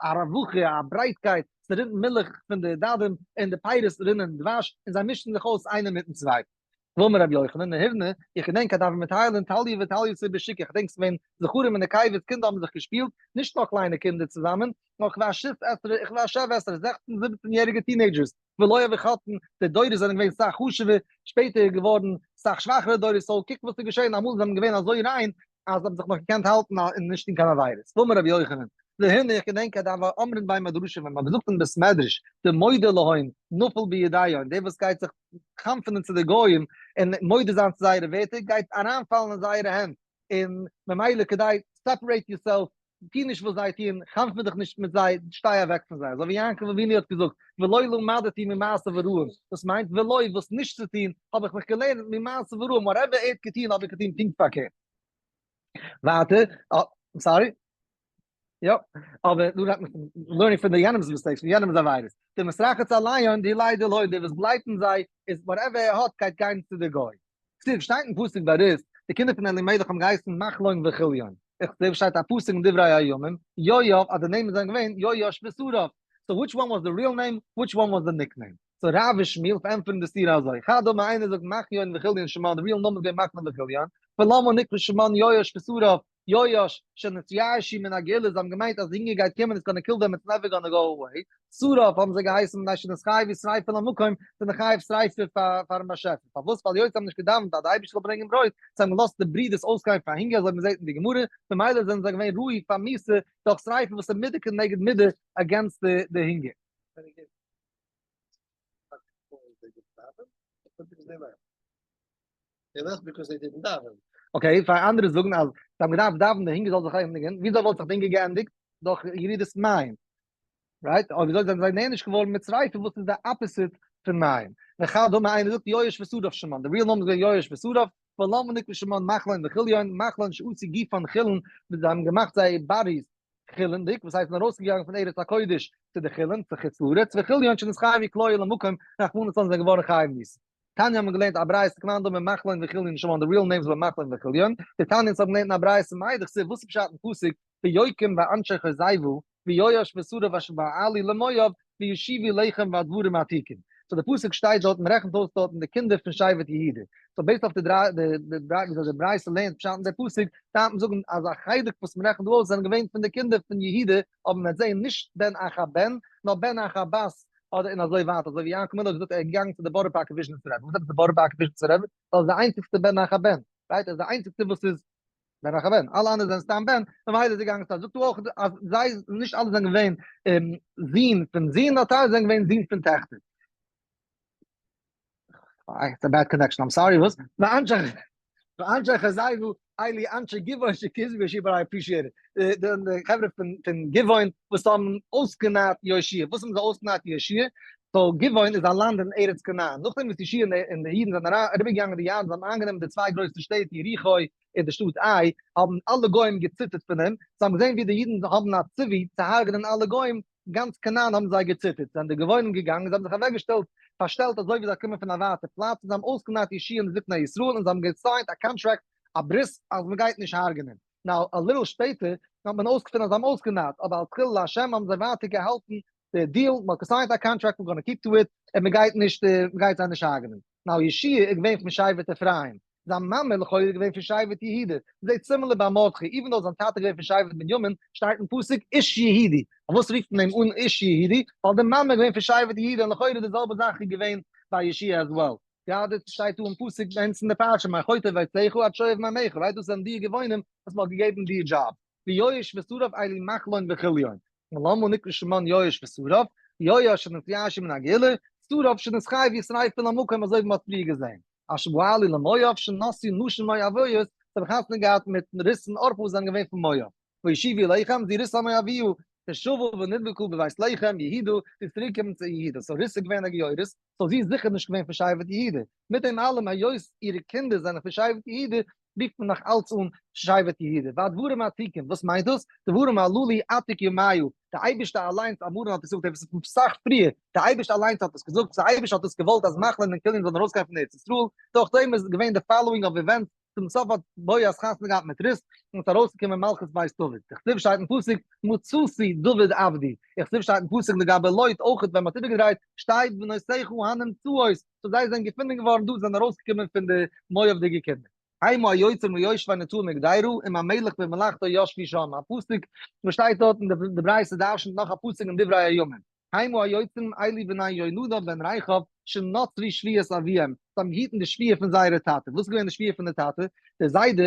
A: א רווחה, א ברייטקייט, ס'רינט מילך פון די דדים, און די פירות רינען דבש, און זיי מישן זיך אויס איינער מיטן צווייטן. ואמר רבי יוחנן, נהירנא, איך געדענק כד הוו מטיילין טליא וטלייתא בשוקא, איך געדענק ס'געווען זכרים און נקבות, קינדער האבן זיך געשפילט, נישט נאר קליינע קינדער צוזאמען, נאר כבר שית עשרה וכבר שבע עשרה, 16 17 יעריגע teenagers, ולא הוו חטאין, די דורות זענען געווען סאך חשוב'ער, שפעטער איז געווארן סאך שוואכערע דורות, so קוק וואס איז געשען, אמאל זענען געווען אזוי ריין, אז זיי האבן זיך נאך געקענט האלטן און נישט טון קיין עבירות. ואמר רבי יוחנן, נהירנא, איך געדענק כד הוו אמרין בי מדרשא, ווען מ'האט געזאגט אין בית מדרש, דמודה להון נפיל בידיהון, דער וואס גייט זיך חנפ'ענען צו די גוים און מודה זיין צו זייערע ווערטער, גייט אריינפאלן אין זייערע הענט, און ממילא כדי separate yourself, טו נישט וואס זיי טוען, חנפ'ע דיך נישט מיט זיי, שטיי אוועק פון זיי, אזוי ווי יעקב אבינו האט געזאגט, ולא למדתי ממעשיו הרעים, דאס מיינט ולא, וואס נישט צו טון, האב איך מיך געלערנט ממעשיו הרעים, whatever ער האט געטון האב איך געטון פונקט פארקערט. ווייטער, sorry, יא, אבער דא רעדט מען פון learning פון די יענעמ'ס mistakes, פון יענעמ'ס עבירות. דמתרחיץ עליהון דיליה דילהון, דער וואס גלייבט אין זיי איז whatever ער האט גייט גיין צו די גוי. כתיב, שטייט אין פסוק ביי רות, די קינדער פון אלימלך האבן געהייסן מחלון וכליון. איך זעה שטייט א פסוק אין דברי הימים, יואב, אז די נעמען זענען געווען יואש ושרף. so which one was the real name, which one was the nickname? so רב ושמואל פארענטפערן די סתירה אזוי, חד אמר איינער זאגט מחליון וכליון שמן, די real נאמען איז געווען מחלון וכליון, ולמה נקרא שמן יואש ושרף? יואש שנתייאשו מן הגאולה, זיי האבן געמיינט אז די הונגער גייט קומען, it's gonna kill them, it's never gonna go away. שרף האבן זיי געהייסן מפני שנתחייבו שריפה למקום, זענען חייב שריפה פארן באשעפער. פארוואס? ווייל היות זיי האבן נישט געדאווענט אז די אייבערשטער זאל ברענגען ברויט, זיי האבן געלאזט די ברידערס אויסגיין פאר הונגער אזוי ווי מ'זעט אין די גמרא, ממילא זענען זיי געווען ראוי פאר מיתה דורך שריפה וואס איז מידה כנגד מידה against די הונגער. Okay, פאר אנדערע זאגן אז זיי האבן געדארפט דאווענען די הונגער זאל זיך ענדיגן, וויאזוי וואלט זיך די הונגער געענדיגט? דורך ירידת מים, right? אויב אזוי זענען זיי נענש געווארן מיט שריפה וואס איז די opposite פון מים. וכדומה איינער זאגט יואש ושרף שמן, די real נאמען איז געווען יואש ושרף, ולמה נקראו שמן מחלון וכליון, מחלון שעשו גופן חולין, וואס זיי האבן געמאכט זייער bodies חולין'דיג, וואס הייסט ארויסגעגאנגען פון ארץ הקודש צו די חולין, צו חוץ לארץ, וכליון שנתחייבו כליה למקום, רחמנא ליצלן זענען געווארן חייב מיתה. תניא האבן געלערנט א ברייתא כמאן דאמר מחלון וכליון שמן, די real names were מחלון וכליון, די תניא'ס האבן געלערנט אין א ברייתא מאי דכתיב וואס איז פשט אין פסוק ויוקם ואנשי כוזיבא ויואש ושרף אשר בעלו למואב וישיבו לחם והדברים עתיקים. so די פסוק שטייט דארט מען רעכנט אויס דארטן די קינדער פון שבט יהודה. so based אויף די דריי די די דריי וויאזוי די ברייתא לערנט פשט אין די פסוק דארף מען זאגן אז א חלק וואס מען רעכנט דא אויס זענען געווען פון די קינדער פון יהודה אבער מען וועט זעהן נישט בן אחר בן נאר בן אחר בת אדער און אזוי ווייטער אזוי ווי יעקב מילער האט געזאגט ער איז געגאנגען צו די בארא פארקער וויזשניצער רבי וואס עפעס די בארא פארקער וויזשניצער רבי ווייל ער איז די איינציגסטע בן אחר בן right ער איז די איינציגסטע וואס איז בן אחר בן אלע אנדערע זענען סתם בן ממילא איז ער געגאנגען צו זאגט דא אויך אז זיי נישט אלע זענען געווען זין פון זין נאר טייל זענען געווען זין פון טעכטער. It's a bad connection, I'm sorry, וואס? ואנשי ואנשי כוזיבא אלו אנשי גבעון שכזבו יהושע but I appreciate it. די חברה פון פון גבעון וואס האבן אויסגענארט יהושע, וואס האבן זיי אויסגענארט יהושע? so גבעון איז א לאנד אין ארץ כנען, נאכדעם וואס יהושע און די אידן זענען אריבערגעגאנגען די ירדן, זיי האבן איינגענומען די צוויי גרויסע שטעט יריחו און די שטאט עי, האבן אלע גוים געציטערט פון דעם, זיי האבן געזען ווי די אידן האבן א ציווי צו הרג'נען אלע גוים, גאנץ כנען האבן זיי געציטערט, זענען די גבעונים געגאנגען, זיי האבן זיך אוועקגעשטעלט, פארשטעלט אזוי ווי זיי קומען פון א ווייטע פלאץ, און זיי האבן אויסגענארט יהושע און די זקני ישראל, און זיי האבן גע sign ט א contract, א ברית, אז מען גייט נישט הרג'נען. now, a little שפעטער, האט מען אויסגעפונען אז זיי האבן אויסגענארט, אבער אלס חילול השם האבן זיי ווייטער געהאלטן די deal, מען האט גע sign ט א contract, we're gonna keep to it, און מען גייט נישט, מען גייט זיי נישט הרג'נען. now, יהושע איז געווען פון שבט אפרים, זיין מאמע לכאורה איז געווען פון שבט יהודה, מ'זעט similar ביי מרדכי, even though זיין טאטע איז געווען פון שבט בנימין, שטייט אין פסוק איש יהודי, פארוואס רופט מען אים אן איש יהודי? ווייל די מאמע איז געווען פון שבט יהודה און לכאורה די זעלבע זאך איז געווען ביי יהושע as well. גראדע שטייט דא אין פסוק ביי אונז אין די פרשה מחוטב עציך עד שואב מימיך, right? דאס זענען די גבעונים וואס מ'האט געגעבן די דזשאב, ויואש ושרף אלו מחלון וכליון, ולמה נקרא שמן יואש ושרף, יואש שנתייאשו מן הגאולה, שרף שנתחייבו שריפה למקום אזוי ווי מ'האט פריער געזען. אשר בעלו למואב שנשאו נשים מואביות, זיי האבן חתונה געהאט מיט רות און ערפה וואס זענען געווען פון מואב. וישיבו לחם, זו רות המואביה, ששבה ונדבקה בבית לחם, יהודה, זי איז צוריק געקומען צו יהודה. so רות איז געווען א גיורת, so זי איז זיכער נישט געווען פון שבט יהודה. מיט דעם אלעם היות אירע קינדער זענען פון שבט יהודה, רופט מען נאך אלץ אן שבט יהודה. והדברים העתיקים, וואס מיינט דאס? דברים הללו עתיק ימיו, די אייבערשטער אליינס אמרן האט געזאגט עפעס פון אסאך פריער, די אייבערשטער אליינס האט עס געזאגט, די אייבערשטער האט עס געוואלט אז מחלון און כליון זאלן ארויסגיין פון ארץ ישראל, דורך דעם איז געווען די following of events, צום סוף האט בועז חתונה געהאט מיט רות, און עס איז ארויסגעקומען מלכות בית דוד. דכתיב שטייט אין פסוק, מצאתי דוד עבדי, וכתיב שטייט אין פסוק לגבי לוט אויכעט ווען מען האט איבערגעדרייט, שתי בנותיך הנמצאות, so זיי זענען געפונען געווארן דא, זענען ארויסגעקומען פון די מואב'דיגע קינדער. המה היוצרים ליושבי נטעים מגדירה, עם המלך במלאכתו ישבו שם, א פסוק וואס שטייט דארט אין די ברייתא דרשנ'ט נאך א פסוק אין דברי הימים, המה היוצרים אלו בני יונדב בן רכב שנצרו שבועת אביהם, זיי האבן געהיטן די שבועה פון זייערע טאטע, וואס איז געווען די שבועה פון די טאטע? דער זיידע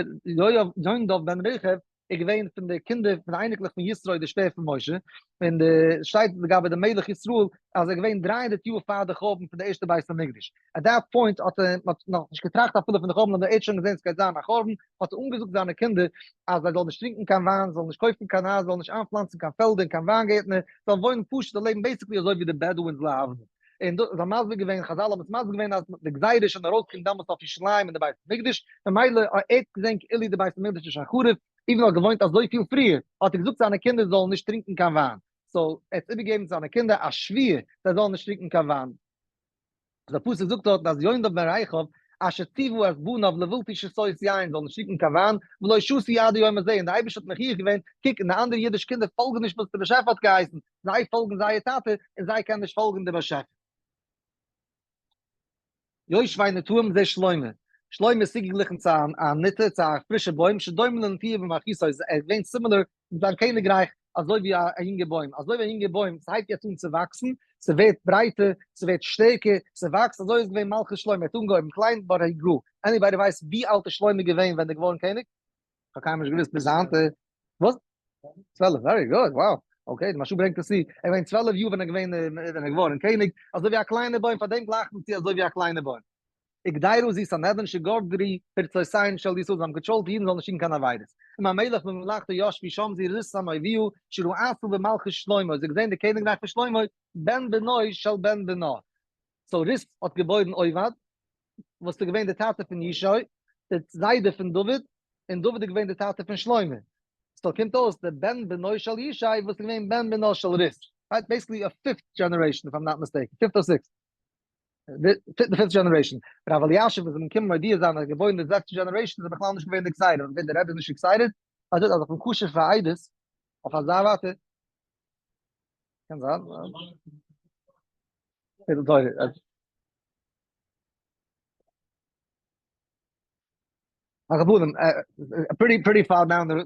A: יונדב בן רכב איז געווען פון די קינדער פון די אייניקלעך פון יתרו די שווער פון משה, און די שטייט לגבי די מלך ישראל אז ער איז געווען 300 יאר פאר די חורבן פון די ערשטע בית המקדש, at that point האט ער מען האט נאך נישט געטראכט אפילו פון די חורבן אבער ער האט שוין געזען ס'גייט זיין א חורבן, האט ער אנגעזאגט זיינע קינדער אז זיי זאלן נישט טרינקען קיין וויין, זאלן נישט קויפן קיין הייז, זאלן נישט איינפלאנצן קיין פעלדער און קיין וויינגערטנער, זאלן וואוינען פשוט און לעבן basically אזוי ווי די Bedouins להבדיל. און דאס האט מסביר געווען, חזל האבן עס מסביר געווען אז די גזירה איז שוין ארויסגעקומען דעמאלטס אויף ירושלים און די בית המקדש, ממילא האט ער געזען כאילו די בית המקדש איז שוין חרוב, even ער האט געוואוינט אזויפיל פריער, האט ער געזאגט זיינע קינדער זאלן נישט טרינקען קיין וויין, so ער האט איבערגעגעבן צו זיינע קינדער א שבועה זיי זאלן נישט טרינקען קיין וויין. דער פסוק זאגט דארטן אז יונדב בן רכב אשר ציוה את בניו לבלתי שתות יין זאל נישט טרינקען קיין וויין, ולא שתו עד היום הזה, און דער אייבערשטער האט מוכיח געווען, קוק, און די אנדערע אידישע קינדער פאלגן נישט וואס דער באשעפער האט געהייסן, זיי פאלגן זייער טאטע, און זיי קענען נישט פאלגן דעם באשעפער. יושבי נטעים זה שלמה. שלמה איז צוגעגליכן צו א נטע, צו א פרישע בוים, שדומה לנטיעה במלכותו, ער איז געווען similar מיט זיין קעניגרייך אזוי ווי א יונגע בוים, אזוי ווי א יונגע בוים, ס'הייבט יעצט אן צו וואקסן, ס'ווערט ברייטער, ס'ווערט שטערקער, ס'וואקסט, אזוי איז געווען מלכות שלמה, ער האט אנגעהויבן קליין but he grew. Anybody ווייסט ווי אלט איז שלמה געווען ווען ער איז געווארן קעניג? כ'האב קיינמאל נישט געוואוסט ביז היינט. וואס? 12, very good, wow. Okay, די מהרש"א ברענגט עס צו, ער איז געווען 12 יאר ווען ער געווען ווען ער געווארן קעניג, אזוי ווי א קליינע בוים, פאר דעם גלייכט מען צו אזוי ווי א קליינע בוים. וגדירה זו סנהדרין שגדרו פרצותיהן של ישראל, זיי האבן קאנטראלט אידן זאלן נישט טון קיין עבירות. אם המלך בממלכתו ישבו שם זו רות המואביה שראתה במלכות שלמה, זי האט געזען די קעניגרייך פון שלמה, בן בנו של בן בנה. So רות האט געבוירן עובד, וואס איז געווען די טאטע פון ישי, די זיידע פון דוד, און דוד איז געווען די טאטע פון שלמה. So קומט אויס די בן בנו של ישי וואס איז געווען בן בנו של רות. Right? Basically a fifth generation if I'm not mistaken, fifth or sixth. די fifth generation. רב אלישיב איז אים געקומען מודיע זיין אז ער איז געבוירן די זעקסטע generation איז ער בכלל נישט געווען excited, און ווען דער רבי איז נישט excited, אז איך בין כשר פאר עדות, אויף אזא ווייטער. קען זיין. על כל פנים, pretty pretty far down the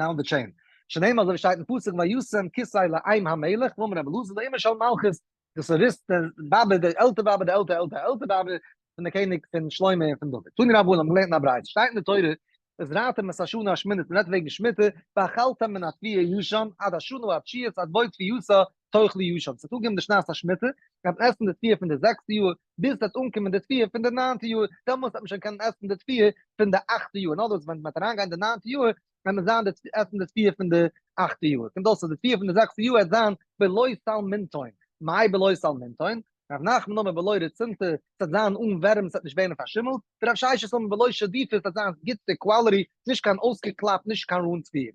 A: down the chain. שנאמר אזוי ווי שטייט אין פסוק וישם כסא לאם המלך ואמר רבי אלעזר לאמה של מלכות, דאס איז רות די באבע די עלטער באבע די עלטער עלטער עלטער באבע פון די קעניג פון שלמה און פון דוד. תנו רבנן האבן געלערנט אין א ברייתא, שטייט אין די תורה וזרעתם את השנה השמינית, מען רעדט וועגן שמיטה, ואכלתם מן התבואה הישן עד השנה התשיעית עד בוא תבואתה תאכלו ישן, ס'וועט אנקומען די שנת השמיטה, גייט מען עסן די תבואה פון די זעקסטע יאר, ביז ס'וועט אנקומען די תבואה פון די ניינטע יאר, דעמאלטס וועט מען שוין קענען עסן די תבואה פון די אכטע יאר, אין other words ווען מ'וועט אריינגיין די ניינטע יאר, וועט מען זיין די עסן די תבואה פון די אכטע יאר, קומט אויס אז די תבואה פון די זעקסטע יאר וועט זיין בלא סלמונטון, מאי בלא סלמונטון? רב נחמן אמר בלא רצינתא, ס'וועט זיין אן ווערים, ס'וועט נישט ווערן פארשימלט, ורב ששת אמר בלא שדיפא, ס'וועט זיין גוטע quality, נישט קיין אויסגעקלאפט, נישט קיין רון תבואה.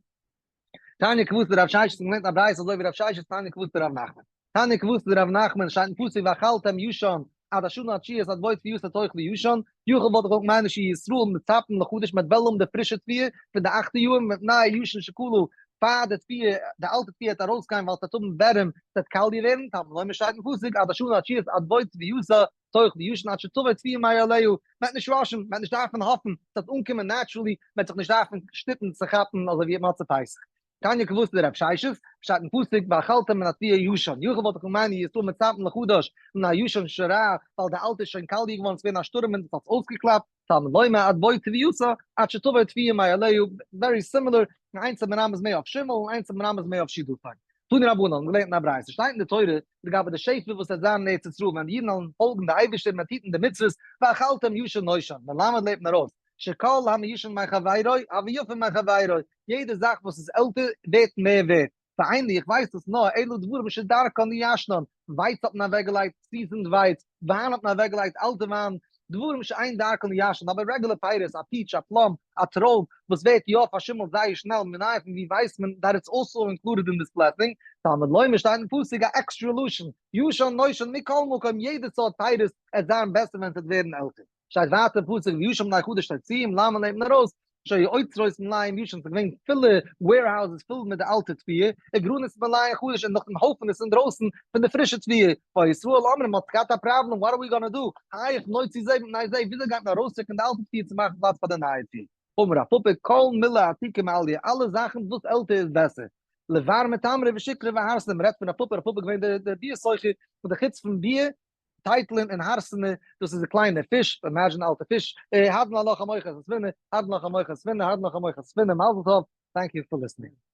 A: תניא כוותיה דרב ששת האט געלערנט א ברייתא אזוי ווי רב ששת תניא כוותיה דרב נחמן. תניא כוותיה דרב נחמן שטייט אין פסוק ואכלתם ישן עד השנה התשיעית עד בוא תבואתה תאכלו ישן, יכול וואלט איך געוואלט מיינען שיהיו ישראל מצפים לחדש מ'וועט וועלן האבן די פרישע תבואה פון די אכטע יאר מפני הישן שכלה פאר די תבואה די אלטע תבואה וועט ארויסגיין ווייל ס'וועט האבן ווערים ס'וועט קאליע ווערן תלמוד לומר שטייט אין פסוק עד השנה התשיעית עד בוא תבואתה תאכלו ישן עד שתבוא תבואה מאליה, מ'וועט נישט rush ן, מ'וועט נישט דארפן האפן, ס'וועט אנקומען naturally, מ'וועט זיך נישט דארפן שטופן צו כאפן אזוי ווי מצה פסח. תניא כוותיה דרב ששת, שטייט אין פסוק ואכלתם מן התבואה הישן, יכול וואלט איך געמיינט ישראל מצפים לחדש מפני הישן שרע, ווייל די אלטע איז שוין קאליע געווארן, ס'געווען א שטורעם און ס'האט אויסגעקלאפט, תלמוד לומר עד בוא תבואתה עד שתבוא תבואה מאליה, very similar, און איינס איז מרמז מער אויף שימל און איינס איז מרמז מער אויף שידוכים. תנו רבנן האבן געלערנט אין א ברייתא, שטייט אין די תורה לגבי די שפע וואס וועט זיין אין ארץ ישראל ווען די אידן וועלן פאלגן די אייבערשטער און וועט היטן די מצוות, ואכלתם ישן נושן, מלמד לערנט מען ארויס, שכל המיושן מחבירו, הוי יפה מחבירו, יעדע זאך וואס איז עלטער ווערט מער ווערט, ואיני, איך ווייס דאס נאר, אלא דברים שדרכן לישנן, ווייץ האט מען אוועקגעלייגט, seasoned ווייץ, וויין האט מען אוועקגעלייגט, אלטע וויין, דברים שאין דרכן לישנן, אבער רעגולער פירות, א peach, א plum, א טרויב, וואס ווערט יא פארשימלט זייער שנעל, מנין פון ווי ווייסט מען that it's also included in this blessing, תלמוד לומר שטייט אין פסוק א עקסטרע לשון, ישן נושן מכל מקום, יעדע סארט פירות עט זיין בעסער ווען ס'עט ווערן עלטער. שטייט ווייטער אין פסוק וישן מלא חדש תוציאום, למה לערנט מען ארויס, שהיו אוצרות מלאים ישן, ס'איז געווען פילע warehouses פול מיט די אלטע תבואה, וגרנות מלאים חדש און נאכדעם הויפענעס אינדרויסן פון די פרישע תבואה, וישראל אומרים מ'האט געהאט א פראבלעם what are we gonna do, היאך נוציא זה מפני זה, וויאזוי גייט מען ארויסרוקן די אלטע תבואה צו מאכן פלאץ פאר די נייע תבואה. אמר רב פפא כל מילי עתיקא מעליא, אלע זאכן וואס עלטער איז בעסער. לבר מתמרא ושכרא והרסנא, מ'רעדט פון רב פפא, רב פפא איז געווען דער ביר סוחר, וואס די חוץ פון ביר טייטלען און הרסנא, דאס איז די קליינע פיש, imagine אלטע פיש, הדרן עלך המוכר ספינה, הדרן עלך המוכר ספינה, הדרן עלך המוכר ספינה, מזל טוב, thank you for listening.